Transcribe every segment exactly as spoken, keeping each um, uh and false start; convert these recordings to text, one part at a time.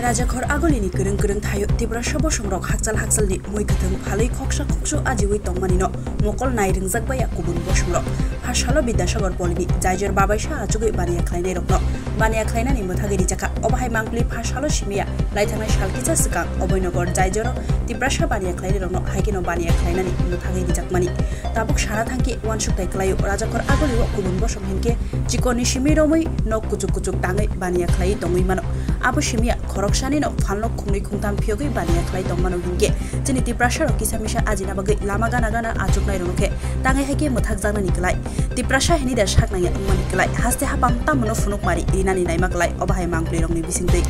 Rajakhor Agulini kwrwng kwrwng thaio Tiprasa bosongrok hakchal hakchalni mui kwthwng phalwi khoksa khoksu ajiwi tongmanino mokol nai rwngjak baiya kubun bosongrok. Phasalo Bidyasagar Polini Jaijor babaisa achugwi baniya khlainairokno baniya khlainani mwthagwi rijakha. Obo hai mangpili phasalo simiya laithangnai sal kisa swkang Oboinogor Jaijoro Tiprasa baniya khlainairokno haikheno baniya khlainani mwthagwi rijakmani. Tabuk sana thangkhe uansukthai kwlaio Rajakhor Agulio kubun bosong hinkhe chikorni simi romwi nok kuchuk kuchuk tangwi baniya khlaiwi tongwi mano. Abo simiya khoroksanino phalno khungnwi khungtham phiyogwi baniya khlai tongmano hinkhe chini Tiprasarok kisa misa ajina bagwi lama gana gana achuknairokno khe tangwi hai khe mwthakjaknani kwlai. Tiprasa hinwi da sak nangya wngmani kwlai haste hapang tamono phunukmari rinani naima kwlai obo hai mangpilirokni bisingtwi.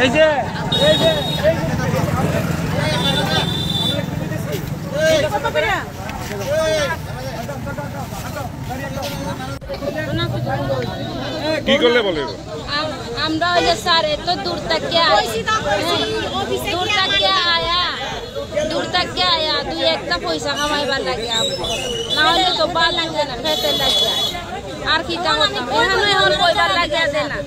এই যে, এই যে, এই যে। কি করলে বলে? আম-, আমরা ওই যে স্যার এত দূর থেকে আই-, হ্যাঁ, দূর থেকে আয়া, দূর থেকে আয়া, দুই একটা পয়সা কামাইবার লাগে আমরা। না হলে তো ভালো লাগে না, খেতে লাগে। আর কি তা করতাম? এখানে এখন বইবার লাগে আছে না।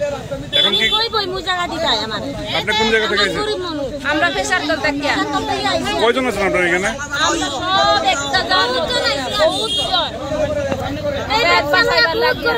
এখন কি? বই বই মুজাগা দিতে হয় আমার। আপনি কোন জায়গা থেকে এসেছেন? গরিব মানুষ। আমরা ফেসার তল থেকে। কয়জন আছেন আপনার এখানে? আমরা সব একটা দল, বহুত জন। এই পেট বাঁচাইবার লাগে।